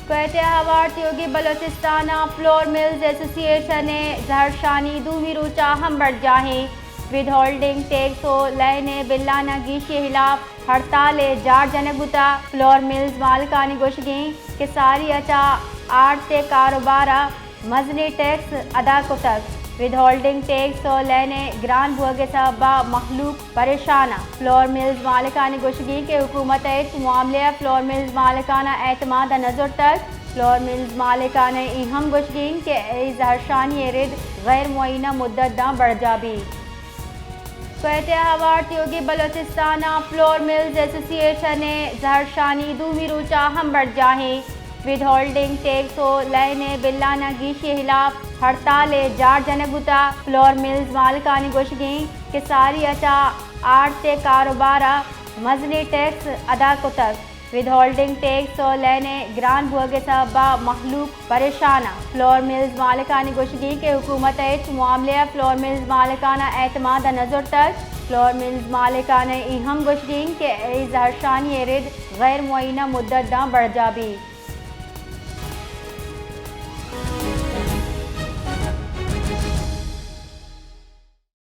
کوئٹہ ء ہوار تیوگیں بلوچستان ء فلور ملز ایسوسی ایشن ء زہرشانی دومی روچ ء ہم برجاہیں۔ ود ہولڈنگ ٹیکس و لین ء بلان ء گیشی ء ہلاپ ہڑتال ء جار جنگ بوتگ۔ فلور ملز مالکانی گوشگیں کہ ساری ء چہ آڑت ء کاروبار ء مزنیں ٹیکس ادا کتگ۔ ود ہولڈنگ ٹیکس و لین ء گران بوگ ء سبب ء مہلوک پریشان ء۔ فلور ملز مالکانی گوشگیں کہ حکومت ء ہچ معاملہ ء فلور ملز مالکان ء اعتماد ء نہ زرتگ۔ فلور ملز مالکان ء اے ہم گوشگیں کہ اے زہرشانی ء رد غیر معینہ مدت داں برجاہ بیت۔ کوئٹہ ء ہوار تیوگیں بلوچستان ء فلور ملز ایسوسی ایشن ء زہرشانی دومی روچ ء ہم برجاہیں۔ ود ہولڈنگ ٹیکس و لین ء بلان ء گیشی ء ہلاپ ہڑتال ء جار جنگ بوتگ۔ فلور ملز مالکانی گوشگیں کہ ساری ء چہ آڑت ء کاروبار ء مزنیں ٹیکس ادا کتگ۔ ود ہولڈنگ ٹیکس و لین ء گران بوگ ء سبب ء مہلوک پریشان ء۔ فلور ملز مالکانی گوشگیں کہ حکومت ء ہچ معاملہ ء فلور ملز مالکان ء اعتماد ء نہ زرتگ۔ فلور ملز مالکان ء اے ہم گوشگیں کہ اے زہرشانی ء رد غیر معینہ مدت داں برجاہ بیت۔